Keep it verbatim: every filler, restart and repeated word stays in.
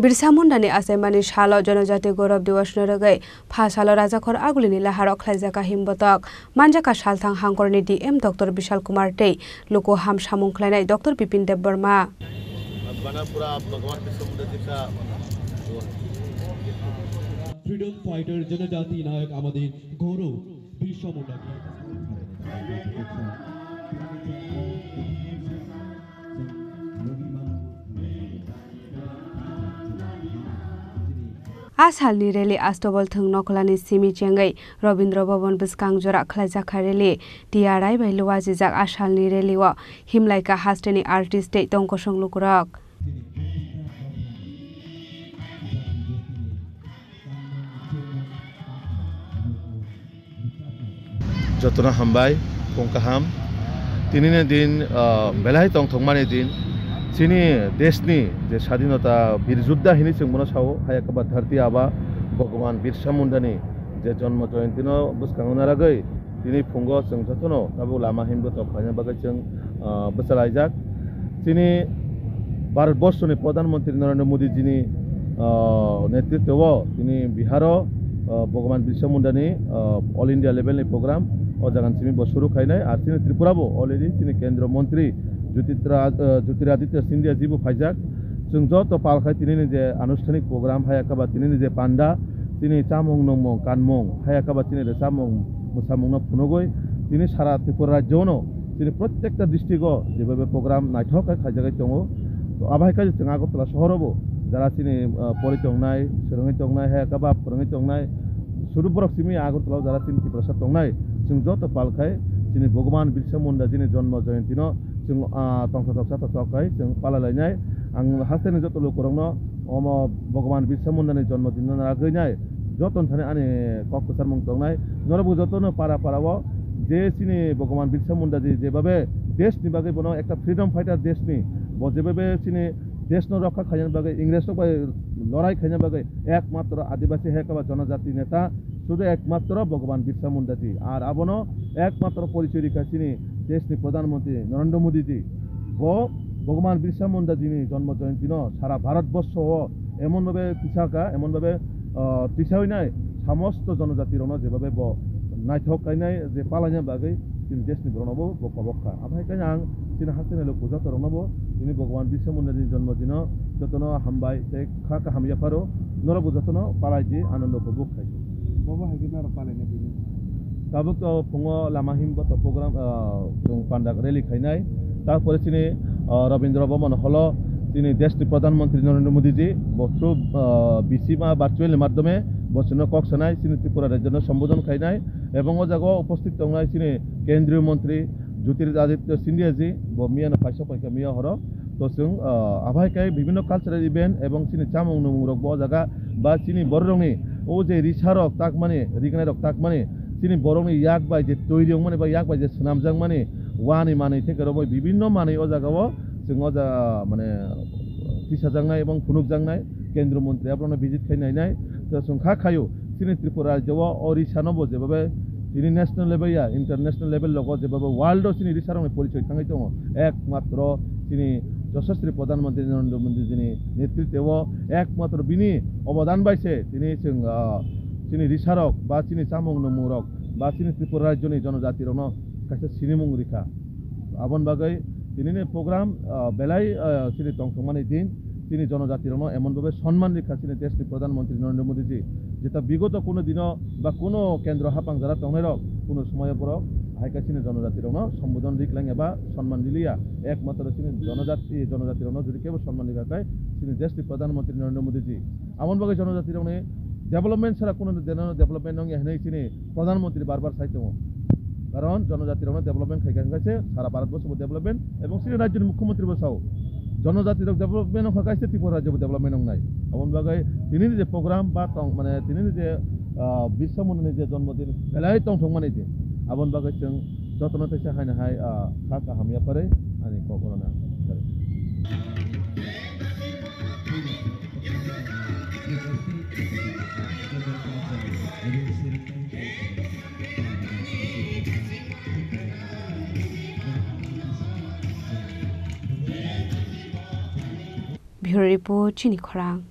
Birsa Mundani achaimani salo Janajati Gaurav Diwas ni rwgwi pha salo Rajakhor Agulini laharo khlaijak kahim botok. Manjak kha salthang hangkorni D M Doctor Bishal Kumar tei luku ham samung khlainai Doctor Bipin Debbarma. बना पूरा भगवान बिरसा मुंडा जी का वो है। Freedom fighter जनजाति नायक आमादीन गौरव बिरसा मुंडा की। A salni rally Astobol thwng Nokholani simi chengwi Rabindra Bhavan bwskang jora khlaijak kha rally. T R I bai luajijak a salni rally o himlaika hasteni artist tei tongkosong lukurok. Jotono hambai, phung kaham. Tinini din, ah, belai tongthokmani din. Chini deshni je sadhinota bir juddha hinwi chwng bono sao, hai ekaba dharti aba Bhagwan Birsa Mundani je jonmo joyantino bwskango naragwi tini phungo chwng jotono tabuk lama himbo tok khlaina bagwi chwng, ah, bwchalaijak. Chini Bharat Borshoni Pradhan Mantri Narendra Modi jini, ah, netritwo tini Biharo, ah, Bhagwan Birsa Mundani, ah, All India level ni program o jaga ni simi bo suru khainai. Ar chini Tripura bo already chini Kendra Mantri Jyotitra-, ah, Jyotiraditya Scindia ji bo phaijak. Chwng joto pal khai tinini je anushthanik program hai ekaba tinini je panda, chini chamung nungmung kanmung hai ekaba chini rwchapmung mwsamungno phunugwi tini sara Tripura rajyono chini protekta district o jebebe program naithok khe khaijagwi tongo. To abo hai khe chwng Agartala sohoro bo jara chini, ah, pori tongnai, swrwngwi tongnai, hai ekaba phwrwngwi tongnai, sudu borok simi Agartala o jara chini Tiprasa tongnai, chwng joto pal khai chini Bhagwan Birsa Munda jini jonmo joyantino chwng, ah, tongthok toksa tongthok khai chwng palai lainai. Ang hasteni joto lukurokno omo Bhagwan Birsa Mundani jonmo dinno naragwi nai joto thani ani kok kwcharmung tongnai. Norokbo jotono para para o je chini Bhagwan Birsa Munda je jebabe deshni bagwi bono ekta freedom fighter deshni bo jebabe chini deshno rokha khaina bagwi Ingresrok bai lorai khaina bagwi ekmatro Adibasi hai ekaba jonojati neta sudu ekmatro Bhagwan Birsa Munda ji. Ar abono ekmatro porichoy rikha chini deshni Pradhan Mantri Narendra Modi ji. Bo Bhagwan Birsa Munda jini jonmo joyantino sara Bharat borsho o emon bhabe tisaka, emon bhabe, ah, tisawi nai samosto jonojati rokno jebabe bo naithok kainai je palaina bagwi chini deshni borokno bo, bo kobok kha. Abo hai khe ang chini hasteni luku joto rokno bo tini Bhagwan Birsa Munda jini jonmo dino jotono hambai tei kha kaham yapharo norokbo jotono palai di, anondo upobhog khai di. Bobo hai khe norok palaina tini. Tabuk to phungo lama himbo to program, ah, chwng panda rally khainai. Tarpore chini, ah, Rabindra Bhavan holo chini deshni Pradhan Mantri Narendra Modi ji bo through, ah, V C ba virtual ni madhyome bo chwngno kok sanai, chini Tripura rajyono sombodhon khainai. Ebong o jaga o uposthit tongnai chini Kendriya Mantri Jyotiraditya Scindia ji bo miyano phaisa paikha miya horo. To chwng, ah, abo hai khe bibhinno cultural event ebong chini chamung nungmung rok bo o jaga ba chini bororokni o je risarok takmani, rignai rok takmani, chini borokni yak bai je toiri wngmani ba yak bai je swnamjakmani wani manwi theke romwi bibhinno manwi o jaga o chwng o jaga mane tisajaknai ebong phunukjaknai Kendra Mantri aborokno visit khai nainai. To chwng kha khaio chini Tripura rajyo o o risano bo jebabe tini national level ya international level logo jebabe world o chini risarokni porichoi thangwi tongo. Ekmatro chini Joshosri Pradhan Mantri Narendra Modi jini netritwo ekmatro bini obodan bai se tini chwng, ah, chini risarok ba chini chamung nungmung rok ba chini Tripura rajyoni jonojati rokno kaisa sinimung rikha. Aboni bagwi tinini program, ah, belai, ah, chini tongthokmani din, chini jonojati rokno emon bhabe sonman rikha chini deshni Pradhan Mantri Narendra Modi ji. Jeta bigoto kuno dino ba kuno kendro haphang jora tongnai rok kuno somoyo borok hai khe chini jonojati rokno sombodhon riklaiya ba sonman riliya. Ekmatro chini jonojati, jonojati rokno jodi kebo sonman rikha khai chini deshni Pradhan Mantri Narendra Modi ji. Aboni bagwi jonojati rokni development sara kuno deno development wngya hinwi chini Pradhan Mantri bar bar sai tongo. Karon jonojati rokno development khai kha hwnkhe se sara Bharat borso bo development ebong chini rajyoni mukhyamantri bo sao. Jonojati rok development wngkha khe se Tripura rajyo bo development wngnai. Aboni bagwi tinini je program ba tong mane tinini je, ah, Birsa Mundani je jonmo din belai tongthokmani din. Aboni bagwi chwng jotono teisa haino hai, ah, kha kaham yapharwi ani kok orono. Bureau Report, Chini Khorang.